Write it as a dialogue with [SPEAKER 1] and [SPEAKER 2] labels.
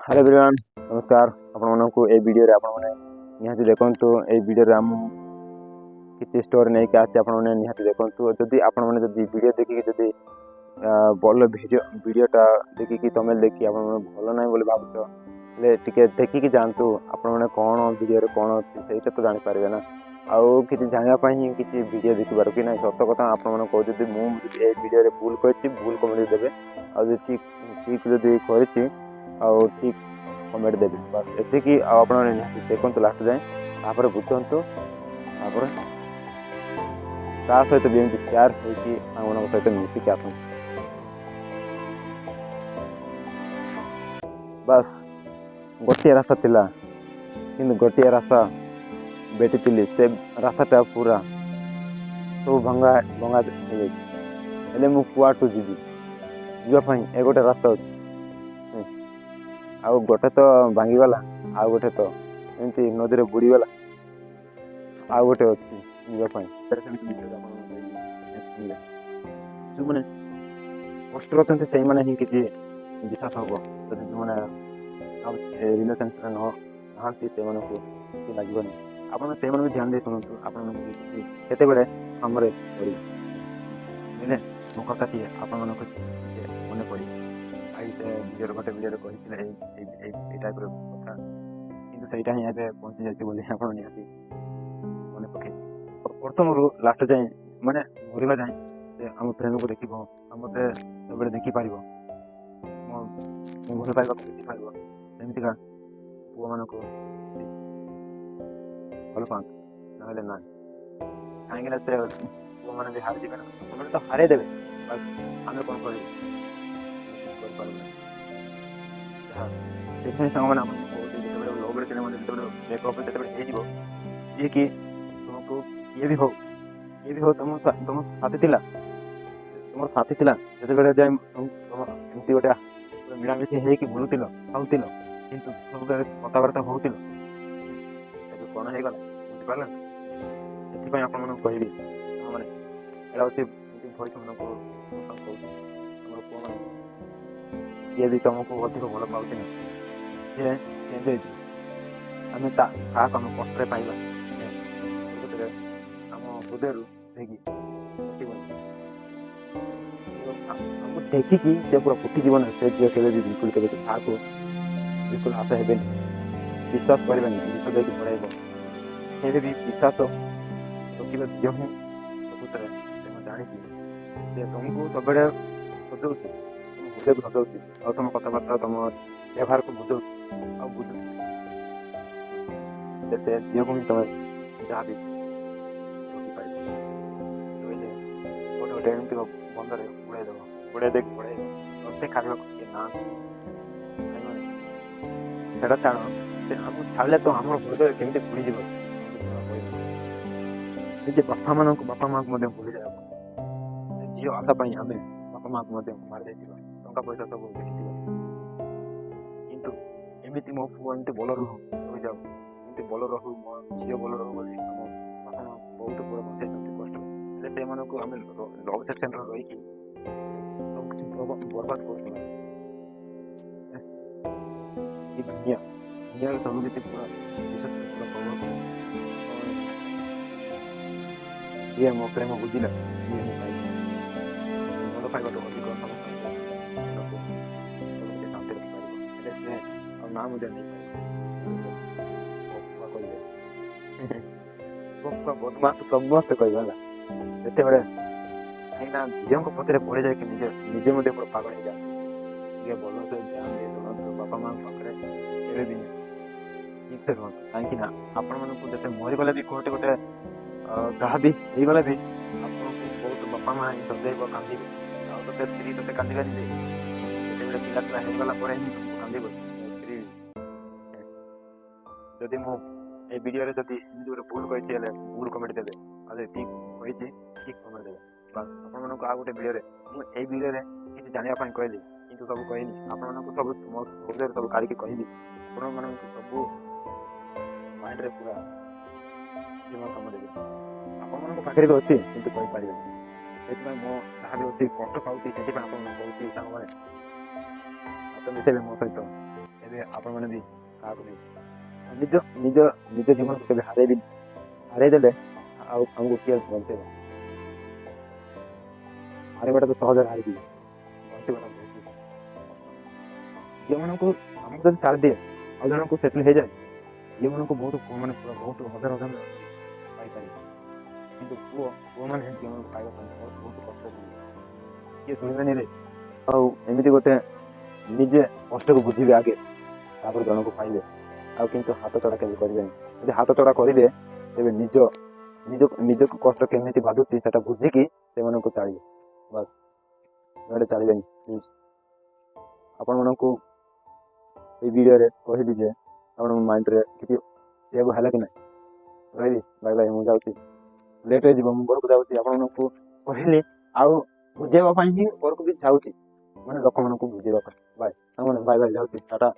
[SPEAKER 1] Hello everyone, ନମସ୍କାର ଆପଣମାନଙ୍କୁ। ଏଇ ଭିଡ଼ିଓରେ ଆପଣମାନେ ନିହାତି ଦେଖନ୍ତୁ। ଏଇ ଭିଡ଼ିଓରେ ଆମ କିଛି ଷ୍ଟୋରି ନେଇକି ଆସିଛି, ଆପଣମାନେ ନିହାତି ଦେଖନ୍ତୁ। ଯଦି ଆପଣମାନେ ଯଦି ଭିଡ଼ିଓ ଦେଖିକି, ଯଦି ଭଲ ଭିଡ଼ିଓଟା ଦେଖିକି, ତମେ ଦେଖି ଆପଣମାନେ ଭଲ ନାହିଁ ବୋଲି ଭାବୁଛ, ହେଲେ ଟିକେ ଦେଖିକି ଯାଆନ୍ତୁ। ଆପଣମାନେ କ'ଣ ଭିଡ଼ିଓରେ କ'ଣ ଅଛି, ସେଇଟା ତ ଜାଣିପାରିବେ ନା। ଆଉ କିଛି ଜାଣିବା ପାଇଁ ହିଁ କିଛି ଭିଡ଼ିଓ ଦେଖିବାର କି ନାହିଁ? ସତ କଥା ଆପଣମାନେ କହୁଛନ୍ତି, ମୁଁ ଯଦି ଏଇ ଭିଡ଼ିଓରେ ଭୁଲ କହିଛି, ଭୁଲ କମେଣ୍ଟ ଦେବେ। ଆଉ ଯଦି ଠିକ୍ ଠିକ୍ ଯଦି କରିଛି, ଆଉ ଠିକ୍ କମେଣ୍ଟ ଦେବେ। ବାସ୍, ଏତିକି। ଆଉ ଆପଣମାନେ ନିହାତି ଦେଖନ୍ତୁ ଲାଷ୍ଟ ଯାଏଁ, ତାପରେ ବୁଝନ୍ତୁ, ତାପରେ ତା ସହିତ ବି ଏମିତି ସେୟାର ହେଇକି ସାଙ୍ଗମାନଙ୍କ ସହିତ ମିଶିକି ଆସନ୍ତୁ। ବାସ୍, ଗୋଟିଏ ରାସ୍ତା ଥିଲା, କିନ୍ତୁ ଗୋଟିଏ ରାସ୍ତା ଭେଟିଥିଲି, ସେ ରାସ୍ତାଟା ପୁରା ସବୁ ଭଙ୍ଗା ଭଙ୍ଗା ହେଇଯାଇଛି। ହେଲେ ମୁଁ କୁଆଡ଼ୁ ଯିବି? ଯିବା ପାଇଁ ଏ ଗୋଟେ ରାସ୍ତା ଅଛି, ଆଉ ଗୋଟେ ତ ଭାଙ୍ଗିଗଲା, ଆଉ ଗୋଟେ ତ ଏମିତି ନଦୀରେ ବୁଡ଼ିଗଲା, ଆଉ ଗୋଟେ ଅଛି ଯିବା ପାଇଁ। ସେମିତି ବିଷୟରେ ଆପଣ ଯେଉଁମାନେ କଷ୍ଟରେ ଅଛନ୍ତି, ସେଇମାନେ ହିଁ କିଛି ବିଶ୍ୱାସ ହେବ। ଯଦି ଯେଉଁମାନେ ରିଲେସନସିପ୍ରେ ନ ନାହାନ୍ତି, ସେମାନଙ୍କୁ କିଛି ଲାଗିବନି। ଆପଣ ସେଇମାନଙ୍କୁ ବି ଧ୍ୟାନ ଦେଇ ଶୁଣନ୍ତୁ। ଆପଣମାନଙ୍କୁ କିଛି ସେତେବେଳେ କାମରେ ପଡ଼ିବ। ବୁଝିଲେ? ମୋ କଥାଟି ଆପଣମାନଙ୍କୁ ଟିକେ ମନେ ପଡ଼ିବ। ଭାଇ ସେ ଭିଡ଼ିଓରେ, ଗୋଟେ ଭିଡ଼ିଓରେ କହିଥିଲେ ଏଇ ଏଇ ଏଇ ଟାଇପ୍ର କଥା, କିନ୍ତୁ ସେଇଟା ହିଁ ଏବେ ପହଞ୍ଚି ଯାଇଛି ବୋଲି ଆପଣ ନିହାତି ମନେ ପକେଇବେ। ପ୍ରଥମରୁ ଲାଷ୍ଟ ଯାଏଁ, ମାନେ ମରିବା ଯାଏଁ ସେ ଆମ ପ୍ରେମକୁ ଦେଖିବ, ଆଉ ମୋତେ ସବୁବେଳେ ଦେଖିପାରିବ, ମୋ ମୋ ଭଲ ପାଇବାକୁ ବୁଝିପାରିବ, ସେମିତିକା ପୁଅମାନଙ୍କୁ ଭଲ ପାଆନ୍ତୁ, ନହେଲେ ନାହିଁ। କାହିଁକିନା ସେ ପୁଅମାନେ ବି ହାରିଯିବେ ନା, ଆପଣମାନେ ତ ହାରେଇ ଦେବେ। ବାସ୍, ଆମେ କ'ଣ କରିବୁ? କିଛି କରିପାରିବୁନି ଯାହା। ସେଥିପାଇଁ ସାଙ୍ଗମାନେ, ଆପଣଙ୍କୁ କହୁଛି, ଯେତେବେଳେ ଲଭରେ ଥିଲେ ମଧ୍ୟ, ଯେତେବେଳେ ବ୍ରେକଅପ୍ ଯେତେବେଳେ ହେଇଯିବ, ଯିଏକି ତୁମକୁ କିଏ ବି ହଉ, ତୁମ ସାଥୀ ଥିଲା, ତୁମର ସାଥୀ ଥିଲା, ଯେତେବେଳେ ଯାଏ ତମ ଏମିତି ଗୋଟେ ମିଳାମିଶି ହେଇକି ବୁଲୁଥିଲ, ଖାଉଥିଲ, କିନ୍ତୁ ସବୁବେଳେ କଥାବାର୍ତ୍ତା ହଉଥିଲ, ଏବେ କ'ଣ ହେଇଗଲା ବୁଝିପାରିଲ? ସେଥିପାଇଁ ଆପଣମାନଙ୍କୁ କହିବି ମାନେ, ଏଇଟା ହେଉଛି ଏମିତି ଭଏସ୍ ମାନଙ୍କୁ ସମସ୍ତଙ୍କୁ କହୁଛି, ଆମର ପୁଅମାନେ, ଯିଏ ବି ତୁମକୁ ଅଧିକ ଭଲ ପାଉଛି ନା, ସିଏ ଚେଞ୍ଜ ହେଇଯିବ। ଆମେ ତା କାହାକୁ ଆମେ କଷ୍ଟରେ ପାଇବା, ସେ ପ୍ରକୃତରେ ଆମ ହୃଦୟରୁ ଦେଇକି କଟିବନି। ଆମକୁ ଦେଖିକି ସେ ପୁରା ଫୁଟିଯିବ ନା। ସେ ଝିଅ କେବେ ବି ବିଲକୁଲ କେବେ କାହାକୁ ବିଲକୁଲ ଆଶା ହେବେନି, ବିଶ୍ୱାସ କରିବେନି, ବିଷ ଦେଇକି ପଳାଇବ। କେବେ ବି ବିଶ୍ୱାସ ରଖିବା ଝିଅ ହିଁ ପ୍ରକୃତରେ ମୁଁ ଜାଣିଛି ଯେ ତୁମକୁ ସବୁବେଳେ ସଜଉଛି, ତୁମ ହୃଦୟକୁ ସଜଉଛି, ଆଉ ତୁମ କଥାବାର୍ତ୍ତା, ତୁମ ବ୍ୟବହାରକୁ ବୁଝଉଛି ଆଉ ବୁଝୁଛି। ସେ ଝିଅକୁ ହିଁ ତୁମେ ଯାହା ବି ରଖିପାରିବ। କହିଲେ ଗୋଟେ ଗୋଟେ ଏମିତି ବନ୍ଧରେ ବୁଡ଼େଇ ଦେବ, ବୁଡ଼େଇ ଦେଇକି ପଳେଇବ, ତତେ ଖାଇବାକୁ କିଏ ନାହାନ୍ତି। ସେଟା ଛାଡ଼, ସେ ଆମକୁ ଛାଡ଼ିଲେ ତ ଆମର ହୃଦୟ କେମିତି ବୁଡ଼ିଯିବ ଜଣା। ନିଜ ବାପା ମାନଙ୍କୁ, ବାପା ମାଆଙ୍କୁ ମଧ୍ୟ ଭୁଲିଯାଏ। ଝିଅ ଆଶା ପାଇଁ ଆମେ ବାପା ମାଆକୁ ମଧ୍ୟ ମାରି ଦେଇଥିବା, ଟଙ୍କା ପଇସା ସବୁ ଦେଖିଥିବା। କିନ୍ତୁ ଏମିତି ମୋ ପୁଅ ଏମିତି ଭଲ ରହୁ, ରହିଯାଉ, ଏମିତି ଭଲ ରହୁ, ମୋ ଝିଅ ଭଲ ରହୁ ବୋଲି ଆମ ବାପା ମା ବହୁତ ବଡ଼ ବଞ୍ଚାଇଛନ୍ତି କଷ୍ଟ। ହେଲେ ସେମାନଙ୍କୁ ଆମେ ଲଭ୍ ସେକ୍ସନରେ ରହିକି ସବୁ କିଛି ବର୍ବାଦ କରୁଥିବା। ଏ ଦୁନିଆ ଦୁନିଆରେ ସବୁ କିଛି ପୁରା ପୁରା ପ୍ରଭାବ କରୁଛି। ଯିଏ ମୋ ପ୍ରେମ ବୁଝିଲା, ସିଏ ହିଁ ପାଇବ। ଭଲ ପାଇବାଠୁ ଅଧିକ ସମସ୍ତଙ୍କୁ ସବୁ କିଛି ଶାନ୍ତି ରଖିପାରିବ। ହେଲେ ସେ ଆଉ ନାଁ ମଧ୍ୟ ନେଇପାରିବ। କହିବେ ବଦମାସ, ସମସ୍ତେ କହିବେ ହେଲା ଯେତେବେଳେ। କାହିଁକିନା ଝିଅଙ୍କ ପଛରେ ପଡ଼ିଯାଇକି ନିଜେ ନିଜେ ମଧ୍ୟ ପୁରା ପାଗଳ ହେଇଯାଆନ୍ତି। ଟିକେ ଭଲସେ ଧ୍ୟାନ ଦେଇ ରୁହନ୍ତୁ, ବାପା ମାଆଙ୍କ ପାଖରେ କେବେ ବି ଠିକ୍ ସେ ରୁହନ୍ତୁ। କାହିଁକି ନା ଆପଣମାନଙ୍କୁ ଯେତେ ମରିଗଲେ ବି, କୋଉଠି ଗୋଟେ ଯାହା ବି ହେଇଗଲେ ବି, ଆପଣଙ୍କୁ ବହୁତ ବାପା ମା ହିଁ ସଜେଇବ, କାନ୍ଦିବେ। ଆଉ ତୋତେ ସ୍ତ୍ରୀ ତୋତେ କାନ୍ଦିବେନି ଯେ, ଯେତେବେଳେ ପିଲା ଛୁଆ ହେଇଗଲା ପରେ ହିଁ ତୁମକୁ କାନ୍ଦିବ ସ୍ତ୍ରୀ। ଯଦି ମୁଁ ଏଇ ଭିଡ଼ିଓରେ ଯଦି ଏମିତି ଗୋଟେ ଭୁଲ କହିଛି, ହେଲେ ଭୁଲ କମେଣ୍ଟ ଦେବେ। ଆଉ ଯଦି ଠିକ୍ କହିଛି, ଠିକ୍ କମେଣ୍ଟ ଦେବେ। ବାସ୍, ଆପଣମାନଙ୍କୁ ଆଉ ଗୋଟେ ଭିଡ଼ିଓରେ, ମୁଁ ଏଇ ଭିଡ଼ିଓରେ କିଛି ଜାଣିବା ପାଇଁ କହିଲି, କିନ୍ତୁ ସବୁ କହିନି। ଆପଣମାନଙ୍କୁ ସବୁ ମୋ ହୃଦୟରେ ସବୁ କାଢ଼ିକି କହିବି। ଆପଣମାନଙ୍କୁ ସବୁ ମାଇଣ୍ଡରେ ପୁରା ଦିମାଗ କାମ ଦେବେ। ଆପଣମାନଙ୍କ ପାଖରେ ବି ଅଛି, କିନ୍ତୁ କହିପାରିବେନି। ସେଥିପାଇଁ ମୁଁ ଯାହା ବି ଅଛି କଷ୍ଟ ପାଉଛି, ସେଥିପାଇଁ ଆପଣମାନଙ୍କୁ କହୁଛି। ସାଙ୍ଗମାନେ, ମତେ ମିଶେଇବେ ମୋ ସହିତ। ଏବେ ଆପଣମାନେ ବି କାହାକୁ ବି ନିଜ ନିଜ ନିଜ ଜୀବନକୁ କେବେ ହାରେଇ ଦେଲେ ଆଉ ଆମକୁ କିଏ ବଞ୍ଚେଇବ? ହାରିବାଟା ତ ସହଜରେ ହାରିଯିବ, ବଞ୍ଚିବାଟା ବେଶୀ କଷ୍ଟ। ଝିଅମାନଙ୍କୁ ଆମକୁ ଯଦି ଛାଡ଼ିଦିଏ ଆଉ ଜଣଙ୍କୁ ସେଟଲ୍ ହେଇଯାଏ, ଝିଅମାନଙ୍କୁ ବହୁତ ପୁଅମାନେ ପୁରା ବହୁତ ହଜାର ହଜାର ପାଇପାରିବେ। କିନ୍ତୁ ପୁଅମାନେ ଝିଅମାନଙ୍କୁ ପାଇବା ପାଇଁ ବହୁତ ବହୁତ କଷ୍ଟ କରିବେ। କିଏ ଶୁଣିବେନି ରେ। ଆଉ ଏମିତି ଗୋଟେ ନିଜେ କଷ୍ଟକୁ ବୁଝିବେ ଆଗେ, ତାପରେ ଜଣକୁ ପାଇବେ। ଆଉ କିନ୍ତୁ ହାତ ଛଡ଼ା କେବେ କରିବେନି। ଯଦି ହାତ ଛଡ଼ା କରିବେ, ତେବେ ନିଜ ନିଜକୁ କଷ୍ଟ କେମିତି ବାଧୁଛି, ସେଟା ବୁଝିକି ସେମାନଙ୍କୁ ଚାଳିବେ, ବାସ୍। ନହେଲେ ଚାଳିବେନି ପ୍ଲିଜ୍। ଆପଣମାନଙ୍କୁ ଏଇ ଭିଡ଼ିଓରେ କହିଲି ଯେ ଆପଣଙ୍କ ମାଇଣ୍ଡରେ କିଛି ସେଭ୍ ହେଲା କି ନାହିଁ? ରହିବି, ବାଇ ବାଇ। ମୁଁ ଯାଉଛି, ଲେଟ୍ ହେଇଯିବ। ମୁଁ ଘରକୁ ଯାଉଛି। ଆପଣମାନଙ୍କୁ କହିଲି ଆଉ ବୁଝେଇବା ପାଇଁ ହିଁ ଘରକୁ ବି ଯାଉଛି, ମାନେ ଲୋକମାନଙ୍କୁ ବୁଝେଇବା ପାଇଁ। ବାଏ ସାଙ୍ଗମାନେ, ବାଇ ବାଇ, ଯାଉଛି, ଟାଟା।